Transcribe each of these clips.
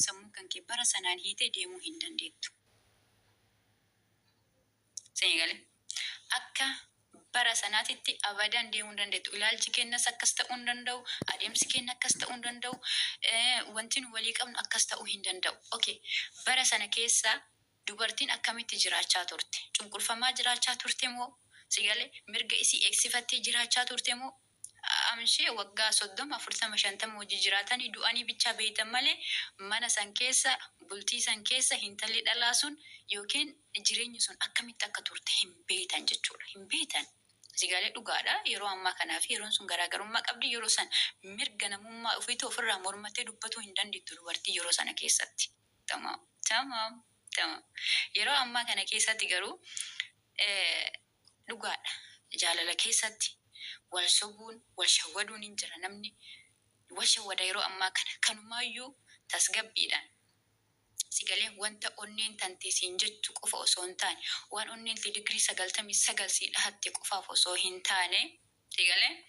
sammuu kan kee bara sanaan hiitee deemuu hin dandeettu. Isinii galee? Akka bara sanaatitti abadan deemuu hin dandeettu. Ilaalchi keenyas akkas ta'uu hin danda'u, adeemsi keenya akkas ta'uu hin danda'u, wanti nu walii qabnu akkas ta'uu hin danda'u. Okay, bara sana keessa dubartiin akkamitti jiraachaa turte? Cunqurfamaa jiraachaa turte moo? Si galee? Mirga isii eegsifattee jiraachaa turte moo? Amshee waggaa 30, 40, 50 wajji jiraatanii du'anii bichaa beeytan malee mana san keessa, bultii san keessa hintalli dhalaa sun yookiin jireenyi sun akkamitti akka turte hin beeytan jechuudha. Hin beeytan. Si galee? Dhugaadha. Yeroo ammaa kanaa fi yeroon sun garaagarummaa qabdi. Yeroo san mirga namummaa ofiituu ofirraa mormattee dubbatuu hin dandeettu dubartii yeroo sana keessatti. Tamaam. Tamaam. Tamaam. Yeroo ammaa kana keessatti garuu Dhugaadha jaalala keessatti wal sobuun, wal shawwaduun hin jira. Namni wal shawwada yeroo ammaa kana. Kanumaayyuu tasgabbiidhaan si galee wanta onneen tantee siin jettu qofa osoo hin taane, waan onneen tee digirii 99 sii dhahatte qofaaf osoo hin taane, si galee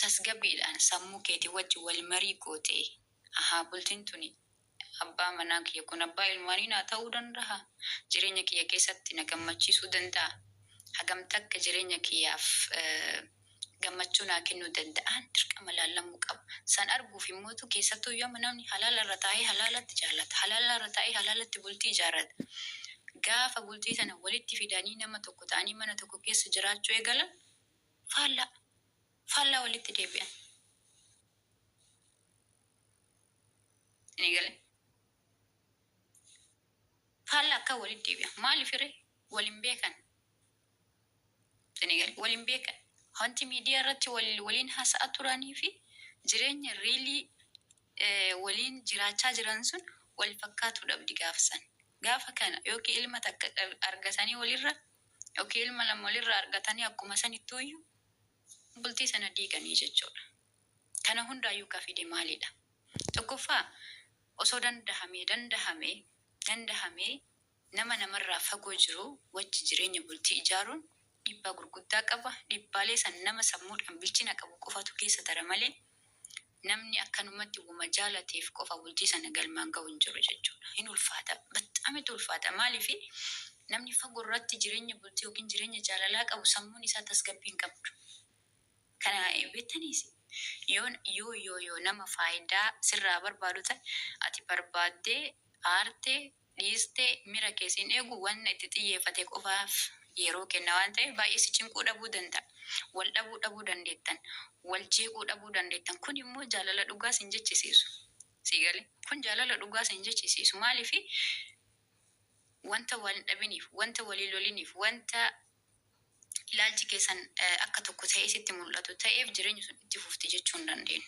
tasgabbiidhaan sammuu keetii wajji wal marii gootee, ahaa bultiin tuni Abbaa manaa kiyya kun abbaa ilmaanii naa ta'uu dandahaa? Jireenya kiyya keessatti na gammachiisuu danda'aa? Hagam takka jireenya kiyyaaf gammachuu naa kennuu danda'aan dirqama laallamuu qaba. San arguuf immootu keessattuuyyuu amma namni halaala irra taa'ee halaalatti jaallata. Halaala irra taa'ee halaalatti bultii ijaarrata. Gaafa bultii tana walitti fidanii nama tokko ta'anii mana tokko keessa jiraachuu eegalan faallaa faallaa walitti deebi'an. Isinii gale? Faallaa akkaan walitti deebi'a. Maaliif ree? Wal hin beekan. Isinii gale? Wal hin beekan. Wanti miidiyaa irratti wal waliin haasa'aa turanii fi jireenya riilii waliin jiraachaa jiran sun wal fakkaatuu dhabdi gaafa san. Gaafa kana yookiin ilma takka argatanii walirra yookiin ilma lama walirra argatanii akkuma sanittuuyyuu bultii sana diiganii jechuudha. Kana hundaayyuu ka fide maalidha? Tokkoffaa osoo dandahamee dandahamee dandahamee nama namarraa fagoo jiru wajji jireenya bultii ijaaruun dhiibbaa gurguddaa qaba. Dhiibbaalee san nama sammuudhaan bilchina qabu qofatu keessa tara malee namni akkanumatti woma jaalateef qofa bultii sana galmaan gahu hin jiru jechuudha. Hin ulfaata. Baxxaamitu ulfaata. Maaliifi namni fagoo irratti jireenya bultii yookiin jireenya jaalalaa qabu sammuun isaa tasgabbii hin qabdu. Kana beektaniis yoo yoo yoo yoo nama faayidaa sirraa barbaadu ta'e ati barbaaddee, aartee, dhiistee mira kee siin eegu wanna itti xiyyeeffate qofaaf yeroo kenna waan ta'eef baay'ee si cinquu dhabuu danda'a. Wal dhabuu dhabuu dandeettan. Wal jeequu dhabuu dandeettan. Kun immoo jaalala dhugaa sin jechisiisu. Sii galee? Kun jaalala dhugaa sin jechisiisu. Maaliifi wanta wal hin dhabiniif, wanta wal hin loliniif, wanta ilaalchi keessan akka tokko ta'ee sitti mul'atu ta'eef jireenyi sun itti fufti jechuu hin dandeenyu.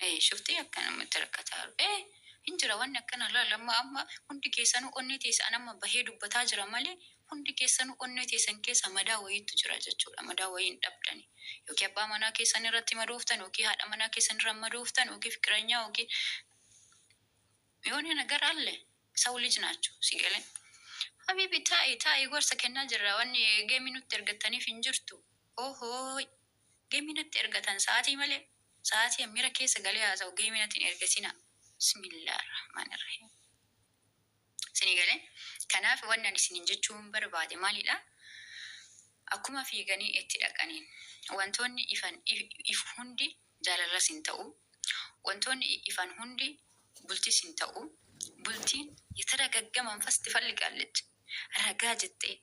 Ee shuftii akka namatti rakkataa jiru. Ee hin jira wanni akkana laal amma amma hundi keessanuu onnee teessa an amma bahee dubbataa jira malee hundi keessanuu onnee teessan keessa madaa wayiitu jira jechuudha. Madaa wayii hin dhabdani. Yookiin abbaa manaa keessan irratti madooftan yookiin haadha manaa keessan irra madooftan yookiin fiqiranyaa yookiin የሆነ ነገር አለ ሰው ልጅ ናቸው ሲገለ ሀቢቢ taa'i taa'i gorsa kennaa jirra wanni geemii nutti ergattaniif hin jirtu ohoo geemii natti ergatan sa'aatii malee sa'aatii miira keessa galee haasa'u geemii natti hin ergatina bismillah rahmaan irrahiim isinii galee kanaaf wanni ani isiniin jechuun barbaade maalidha akkuma fiiganii itti dhaqaniin wantoonni ifan ifu hundi jaalalas hin ta'u wantoonni ifan hundi bultis hin ta'u. Bultiin የተረጋጋ መንፈስ ትፈልጋለች. Ragaa jettee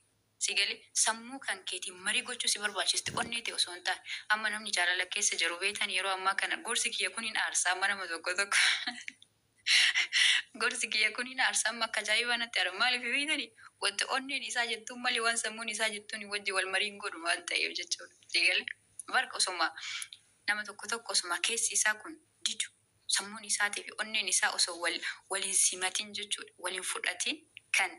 si galee sammuu kan keetiin marii gochuu si barbaachisti onnee ta'e osoo hin taane. Amma namni jaalala keessa jiru beektan yeroo ammaa kana gorsi kiyya kun hin aarsa amma nama tokko tokko. Gorsi kiyya kun hin aarsa amma akka ajaa'ibaa natti aara maaliif beektani wanta onneen isaa jettuun malee waan sammuun isaa jettuun wajji wal marii hin godhu waan ta'eef jechuudha. Si galee barqa osoma nama tokko tokko osoma keessi isaa kun didu sammuun isaatii fi onneen isaa osoo wal wal hin simatin jechuudha, wal hin fudhatin kan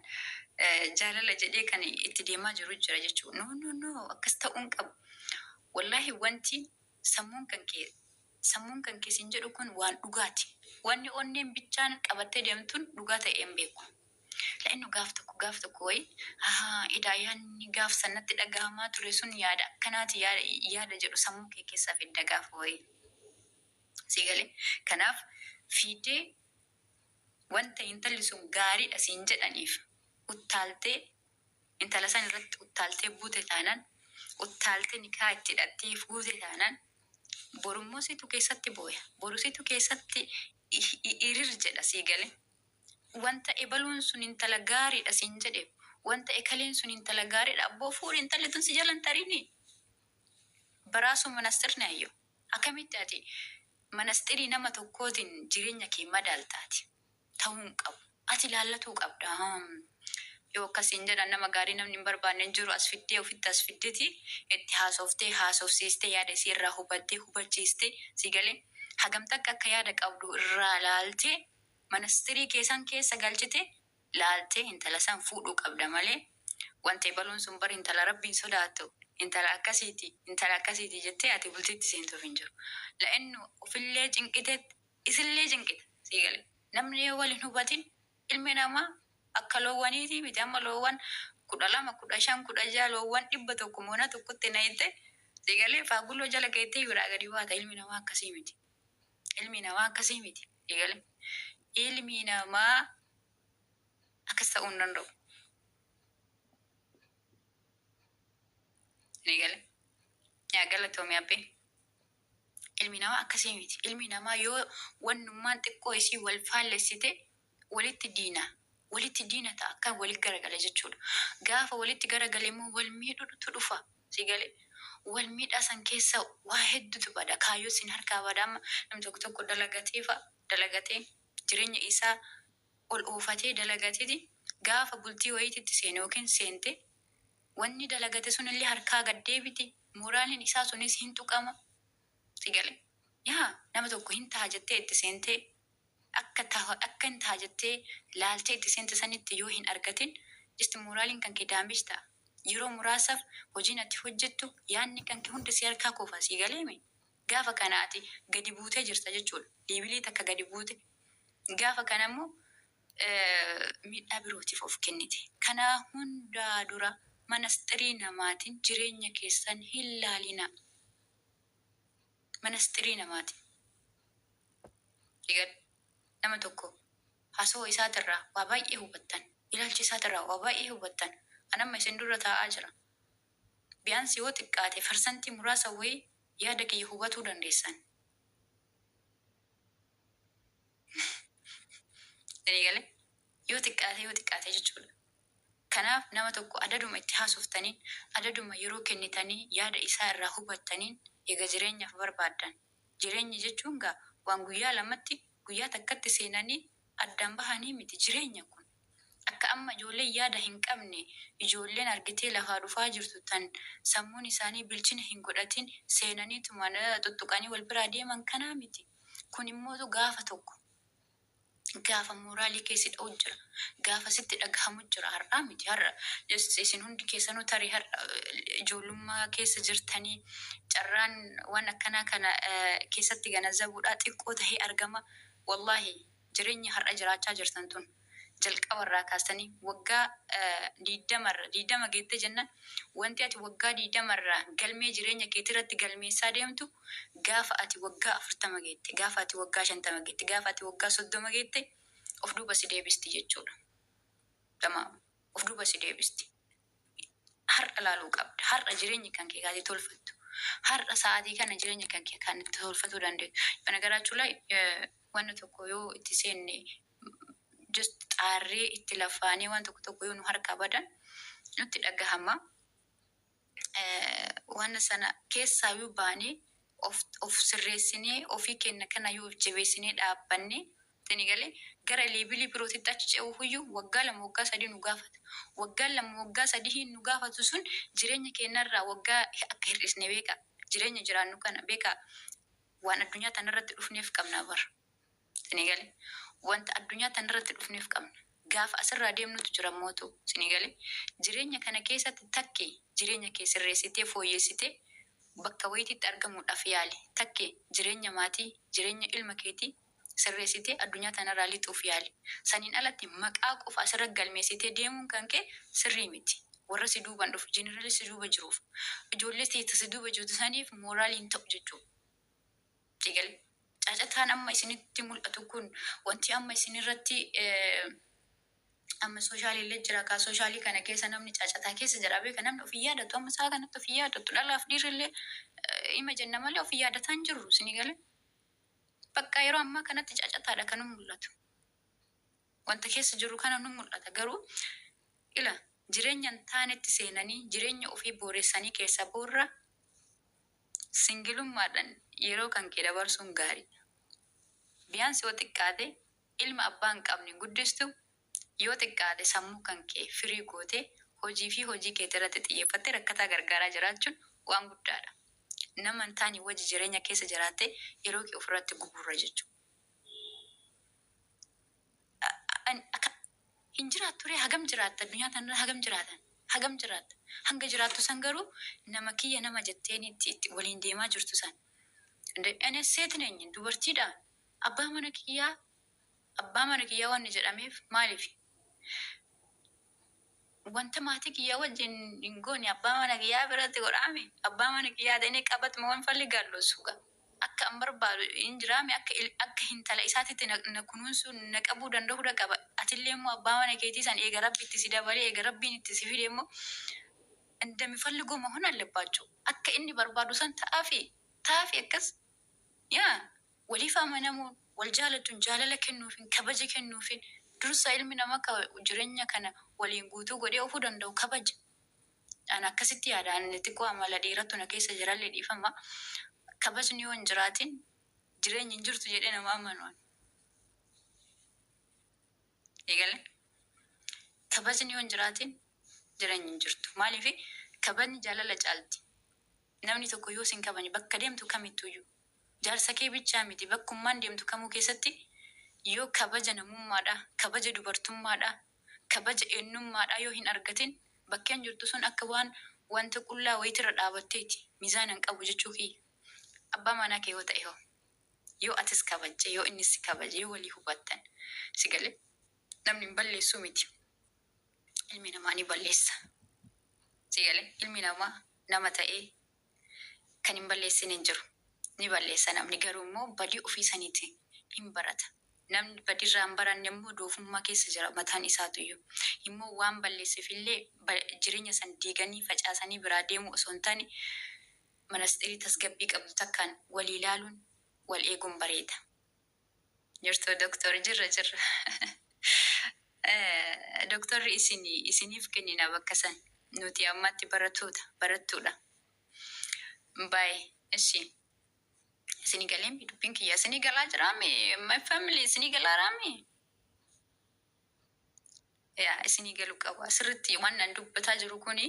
jaalala jedhee kan itti deemaa jiru jira jechuudha. No no no akkas ta'uu hin qabu. Wallaahi wanti sammuun kan kee sammuun kan kee siin jedhu kun waan dhugaati. Wanni onneen bichaan qabattee deemtuun dhugaa ta'ee hin beeku. La'innu gaaf tokko gaaf tokko wayi ahaa edaa yaadni gaaf san natti dhagahamaa ture sun yaada akkanaati yaada yaada jedhu sammuu kee keessaa fidda gaafa wayii. Si galee? Kanaaf fiidee wanta intalli sun gaariidha siin jedhaniif uttaaltee intala san irratti uttaaltee buute taanaan, uttaaltee nikaa itti hidhattee fuute taanaan, borummoo situ keessatti booya. Boru situ keessatti irir jedha, sii gale. Wanta ebaluun sun intala gaariidha siin jedheef, wanta ekaleen sun intala gaariidha, abboo fuudhi, intalli tun si jalan tarini. Baraasuu manasxirni ayyo. Akkamitti ati manastirii nama tokkootiin jireenya kee madaaltaati? Ta'uu hin qabu. Ati laallatuu qabda. Yoo akkasiin jedhan, nama gaarii namni hin barbaanne hin jiru. As fiddee, ofitti as fiddeti itti haasoftee, haasofsiistee, yaada isii irraa hubattee, hubachiistee, si galee, hagam takka akka yaada qabdu irraa laaltee, manastirii keessan keessa galchite laaltee intala san fuudhuu qabda malee, wanta ebaluun sun bar intala Rabbiin sodaattu, intala akkasiiti, intala akkasiiti jettee ati bultiitti seentuuf hin jiru. La'innu ofillee cinqite, isillee cinqita, si galee. Namni yoo wal hin hubatin, ilmi namaa akka loowwaniitii miti. Amma loowwan 12, 15, 16, loowwan 100 moona tokkotti nayite, si galee, faaguloo jala keettee biraa gadi baata. Ilmi namaa akkasii miti. Ilmi namaa akkasii miti. Si galee. Ilmi namaa akkas ta'uu hin danda'u. Ni gale. Yaa galatoomii abbee. Ilmi namaa akkasii miti. Ilmi namaa yoo wannummaan xiqqoo isii wal faallessite walitti diina. Walitti diina ta'a, akka walitti garagale jechuudha. Gaafa walitti garagale immoo wal miidhuutu dhufa. Si galee, wal miidhaa san keessa waa hedduutu bada. Kaayyoo sin harkaa bada. Amma namni tokko tokko dalagatee fa'a dalagatee, jireenya isaa ol oofatee dalagateeti, gaafa bultii wayiititti seene yookiin seente, wanni dalagate sunillee harkaa gad deebiti. Mooraaliin isaa sunis hin tuqama. Si galee, yaa nama tokko hin ta'a jettee itti seentee, akka ta'a, akka hin ta'a jettee laaltee itti seente sanitti yoo hin argatin, just mooraaliin kan kee damage ta'a. Yeroo muraasaaf hojiin ati hojjettu, yaadni kan kee hundi si harkaa kufa, si galeemi. Gaafa kana ati gadi buutee jirta jechuudha. Level takka gadi buute. Gaafa kana immoo miidhaa birootiif of kennite. Kana hundaa dura manastirii namaatiin jireenya keessan hin laalina. Manastirii namaatiin. Egaa nama tokko haasawaa isaatirraa waa baay'ee hubattan. Ilaalcha isaatirraa waa baay'ee hubattan. Anamma isin dura taa'aa jira. Biyaansi yoo xiqqaate parsantii muraasa wayii yaada kiyya hubatuu dandeessan. Galee, yoo xiqqaate, yoo xiqqaate jechuudha. Kanaaf nama tokko adaduma itti haasoftaniin, adaduma yeroo kennitanii yaada isaa irraa hubattaniin, eega jireenyaaf barbaaddan. Jireenya jechuun gaa waan guyyaa lamatti, guyyaa takkatti seenanii addaan bahanii miti jireenya kun. Akka amma ijoolleen yaada hin qabne, ijoolleen argitee lafaa dhufaa jirtu tan sammuun isaanii bilchina hin godhatin seenaniituma tuttuqanii wal biraa deeman kanaa miti. Kun immootu gaafa tokko gaafa mooraalii keessi dha'u jira. Gaafa sitti dhagahamu jira. Har'aa miti, har'a isin hundi keessanuu tarii har'a ijoollummaa keessa jirtanii, carraan waan akkanaa kana keessatti ganazabuudhaa xiqqoo tahee argama. Wallaahi, jireenya har'a jiraachaa jirtan tun jalqabarraa kaasanii waggaa 20rra, 20 geettee jennaan, wanti ati waggaa 20rraa galmee jireenya keetii irratti galmeessaa deemtu, gaafa ati waggaa 40 geette, gaafa ati waggaa 50 geette, gaafa ati waggaa 30 geette of duuba si deebisti jechuudha. Tamaam, of duuba si deebisti. Har'a laaluu qabda. Har'a jireenya kan kee kaati tolfattu. Har'a sa'aatii kana jireenya kan kee kan itti tolfatuu dandeessu. በነገራችሁ ላይ wanni tokko yoo itti seenne, just xaarree itti lafaanee, waan tokko tokko yoo nu harkaa badan nutti dhagahama. Waan sana keessaa yoo baanee, of sirreessinee, ofii keenya kana yoo of jabeessinee dhaabbanne, itti galee gara level birootitti achi ce'uuf iyyuu waggaa 2, waggaa 3 nu gaafata. Waggaa 2, waggaa 3 nu gaafatu sun jireenya keenyarraa waggaa akka hir'isne beeka. Jireenya jiraannu kana beeka. Waan addunyaa tanarratti dhufneef qabna bara. Isin galee, wanta addunyaa tanarratti dhufneef qabna. Gaafa asirraa deemnutu jira mootu, isin galee, jireenya kana keessatti takkee jireenya kee sirreessitee fooyyessitee bakka wayitiitti argamuudhaaf yaali. Takkee jireenya maatii, jireenya ilma keetii sirreessitee addunyaa tanarraa lixuuf yaali. Saniin alatti maqaa qofa asirra galmeessitee deemuun kan kee sirrii miti. Warra si duuban dhufu, jeneraalii si duuba jiruuf, ijoollee si duuba jirtu saniif mooraaliin ta'u jechuudha. Eegale. Caacataan amma isinitti mul'atu kun, wanti amma isinirratti amma sooshaaliillee jira kaa, soshaalii kana keessa namni caacataa keessa jira beeka. Namni ofii yaadatu amma isaa kanatti ofii yaadatu, dhalaaf dhiirrillee ima jenna malee ofii yaadataa hin jirru. Isinii galee? Bakka yeroo ammaa kanatti caacataadha kan nu mul'atu. Wanta keessa jiru kana nu mul'ata, garuu ila jireenya hin taanetti seenanii jireenya ofii booressanii keessa boorra singilummaadhaan yeroo kan kee dabarsuun gaariidha. Biyyaansi yoo xiqqaate ilma abbaa hin qabne guddistu, yoo xiqqaate sammuu kan kee firii gootee hojii fi hojii keetii irratti xiyyeeffattee rakkataa gargaaraa jiraachuun waan guddaadha. Nama hin taane wajji jireenya keessa jiraattee yeroo kee ofirratti gubuurra jechuudha. Hin jiraattu ree? Hagam jiraatta addunyaa tanarra? Hagam jiraatan? Hagam jiraatta? Hanga jiraattu san garuu nama kiyya nama jetteen itti waliin deemaa jirtu san. እኔ ሴት ነኝ, dubartiidha. Abbaa mana kiyyaa, abbaa mana kiyyaa wanni jedhameef maaliif? Wanta maatii kiyyaa wajjin hin goone abbaa mana kiyyaa biratti godhaame? Abbaa mana kiyyaa ta'ee qabatuma waan falli gaallosu akka an barbaadu hin jiraame, akka intala isaatitti na kunuunsuu na qabuu danda'uudha qaba. Atillee immoo abbaa mana keetii san eega Rabbi itti si dabalee, eega Rabbiin itti si fide immoo እንደሚፈልገው መሆን አለባቸው። Akka inni barbaadu san ta'aafi ta'aafi. Akkas yaa waliif amanamuun, wal jaalatuun, jaalala kennuufin, kabaja kennuufin dursa. Ilmi namaa ka jireenya kana waliin guutuu godhee ofuu danda'u kabaja. An akkasitti yaada. Ani xiqqoo amala dhiirattu na keessa jirallee dhiifama. Kabajni yoo hin jiraatin jireenyi hin jirtu jedhee nama amanu. Eegale, kabajni yoo hin jiraatin jireenyi hin jirtu. Maaliif? Kabajni jaalala caalti. Namni tokko yoo sin kabajne, bakka deemtu kamittuyyuu, jaarsa kee bichaa miti, bakkummaan deemtu kamuu keessatti yoo kabaja namummaadha, kabaja dubartummaadha, kabaja eenyummaadha yoo hin argatin, bakkeen jirtu sun akka waan wanta qullaa wayitirra dhaabatteeti, mizaana hin qabu jechuu kiyya. Abbaa manaa kee yoo ta'e hoo, yoo atis kabajje, yoo innis si kabaje, yoo walii hubattan, si galee, namni hin balleessuu miti. Ilmi namaa ni balleessa. Si galee, ilmi namaa nama ta'ee kan hin balleessine hin jiru. Ni balleessa namni, garuu immoo badii ofii saniiti hin barata. Namni badiirraa hin baranne immoo doofummaa keessa jira mataan isaatuyyuu. Immoo waan balleesseef illee jireenya san diiganii facaasanii biraa deemuu osoo hin taane, manastirii tasgabbii qabdu takkaan walii ilaaluun wal eeguun bareeda. Jirtu doktor? Jirra, jirra. Doktorri isiniif kennina bakka san. Nuti ammatti barattoota, barattuudha. Baay'ee. እሺ. Isinii galee dubbiin kiyya? Isinii galaa jiraame? My family, isinii galaa raame? Yaa, isinii galuu qaba. Sirriitti waan nan dubbataa jiru kuni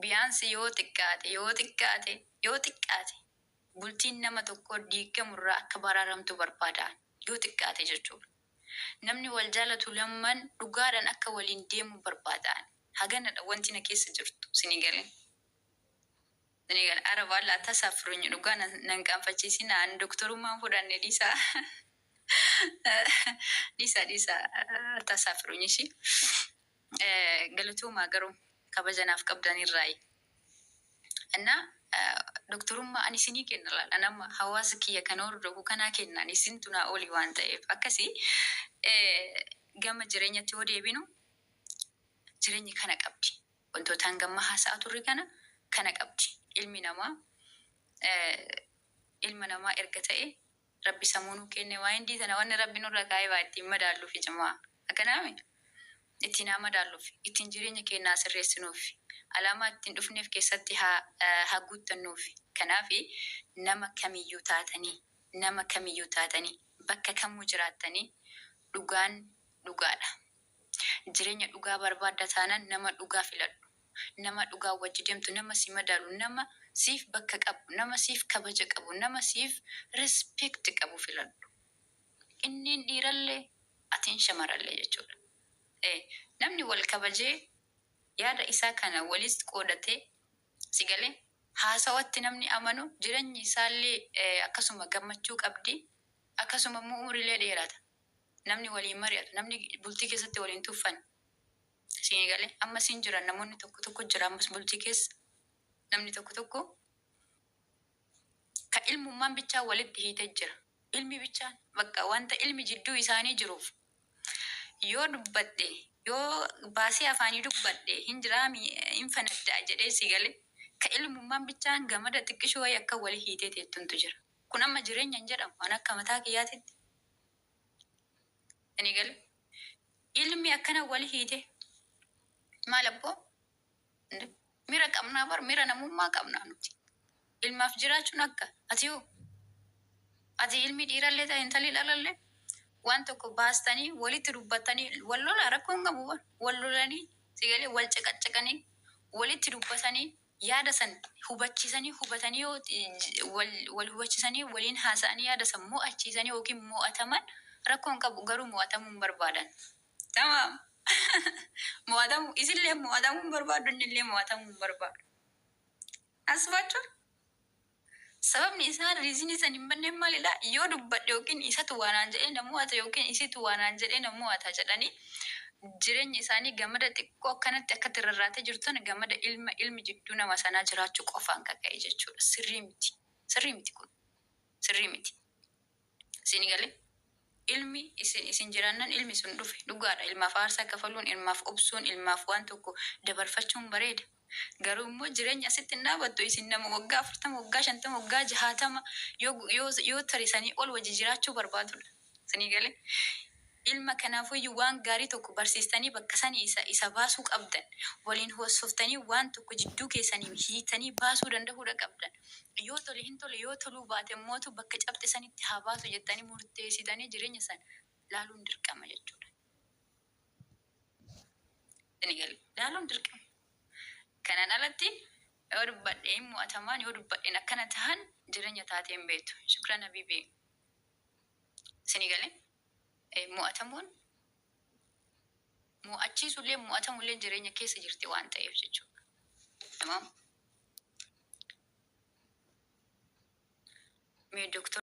biyaansi yoo xiqqaate, yoo xiqqaate, yoo xiqqaate bultiin nama tokko diigamurraa akka baraaramtu barbaada. Yoo xiqqaate jechuudha. Namni wal jaalatu lamman dhugaadhaan akka waliin deemu barbaadan. Haganadha wanti na keessa jirtu. Isinii galee. Isinii galee. Ara baala tasaafruኝ, dhugaa nan qaanfachiisina. Ani doktorummaan fudhanne, dhiisaa. Dhiisaa, dhiisaa, tasaafruኝ ishii. Galatoomaa garuu kabajanaaf qabdanirraayi. እና doktorummaa ani isinii kenna laala. Nama hawaasa kiyya kan hordofu kanaa kennan isintu naa oli waan ta'eef akkasii. Gama jireenyatti yoo deebinu, jireenyi kana qabdi. Wantoota hangamma haasa'aa turre kana qabdi. Ilmi namaa ilma namaa erga ta'e, Rabbi sammuu nuu kenne, waa hindii tana wanni Rabbi nurra kaa'ee waa ittiin madaalluuf jamaa. Akkanaami? Ittiin haa madaalluuf, ittiin jireenya keenyaa sirreessinuuf, alaamaa ittiin dhufneef keessatti haa guuttannuuf. Kanaaf nama kamiyyuu taatanii, nama kamiyyuu taatanii, bakka kamuu jiraattanii, dhugaan dhugaadha. Jireenya dhugaa barbaadda taanaan nama dhugaa filadhu. Nama dhugaa wajji deemtu, nama si madaalu, nama siif bakka qabu, nama siif kabaja qabu, nama siif respect qabu filadhu. Inniin dhiirallee atiin shamarallee jechuudha. Namni wal kabajee yaada isaa kana walis qoodatee, si galee, haasawatti namni amanu jireenyi isaallee akkasuma gammachuu qabdi, akkasuma immoo umriilee dheerata. Namni waliin mari'atu, namni bultii keessatti waliin tuffan. Isin galee, ammas hin jiran, namoonni tokko tokko jira ammas bultii keessa namni tokko tokko ka ilmummaan bichaa walitti hiitee jira. Ilmi bichaan bakka wanta ilmi jidduu isaanii jiruuf yoo dubbadhe, yoo baasee afaanii dubbadhe hin jiraami, hin fanaddaa jedhee si gale, ka ilmummaan bichaan gamada xiqqishoo wayii akka walii hiitee teettuntu jira. Kun amma jireenya hin jedhamu an akka mataa kiyyaatitti. Ani gale, ilmi akkana wali hiite maal abboo? Mira qabnaa bar, mira namummaa qabnaa nuti. Ilmaaf jiraachuun akka ati hoo, ati ilmi dhiirallee ta'e intalli dhalallee waan tokko baastanii walitti dubbatanii wal lolaa, rakkoon qabu bar. Wal lolanii, sigalee, wal caqaccaqanii walitti dubbatanii yaada san hubachiisanii, hubatanii, yoo wal wal hubachiisanii waliin haasa'anii yaada san mo'achiisanii yookiin mo'ataman rakkoon qabu. Garuu mo'atamuu hin barbaadan. Tamaam. Mo'atamuu isillee mo'atamuu hin barbaadu, innillee mo'atamuu hin barbaadu. Asbaachuu sababni isaan reason san hin banneen maalidha? Yoo dubbadhe yookiin isatu waanaan jedhee na mo'ata yookiin isitu waanaan jedhee na mo'ata jedhanii jireenya isaanii gamada xiqqoo akkanatti akkatti rarraatee jirtu tana gamada ilma ilmi jidduu nama sanaa jiraachuu qofaan kaka'e jechuudha. Sirrii miti. Sirrii miti kun. Sirrii miti. Isin galee? Ilmi isin jiraannan ilmi sun dhufe dhugaadha. Ilmaaf aarsaa kafaluun, ilmaaf obsuun, ilmaaf waan tokko dabarfachuun bareeda. Garuu immoo jireenya asitti hin dhaabattu. Isin nama waggaa 40, waggaa 50, waggaa 60 yoo tarisanii ol wajji jiraachuu barbaadudha. Isinii galee? Ilma kanaafuyyuu waan gaarii tokko barsiistanii bakka sanii isa baasuu qabdan. Waliin hoosoftanii waan tokko jidduu keessanii hiitanii baasuu danda'uudha qabdan. Yoo tole hin tole, yoo toluu baate mootu bakka cabxe sanitti haa baatu jettanii murteessitanii jireenya san laaluun dirqama jechuudha. Isinii galee? Laaluun dirqama. Kanaan alatti yoo dubbadhe hin mo'atamaan, yoo dubbadheen akkana tahan jireenya taatee hin beektu. Shukran habiibi. Isinii galee? Mo'atamuun, mo'achiisullee mo'atamullee jireenya keessa jirti waan ta'eef jechuudha. Tamaam. Mee doktor.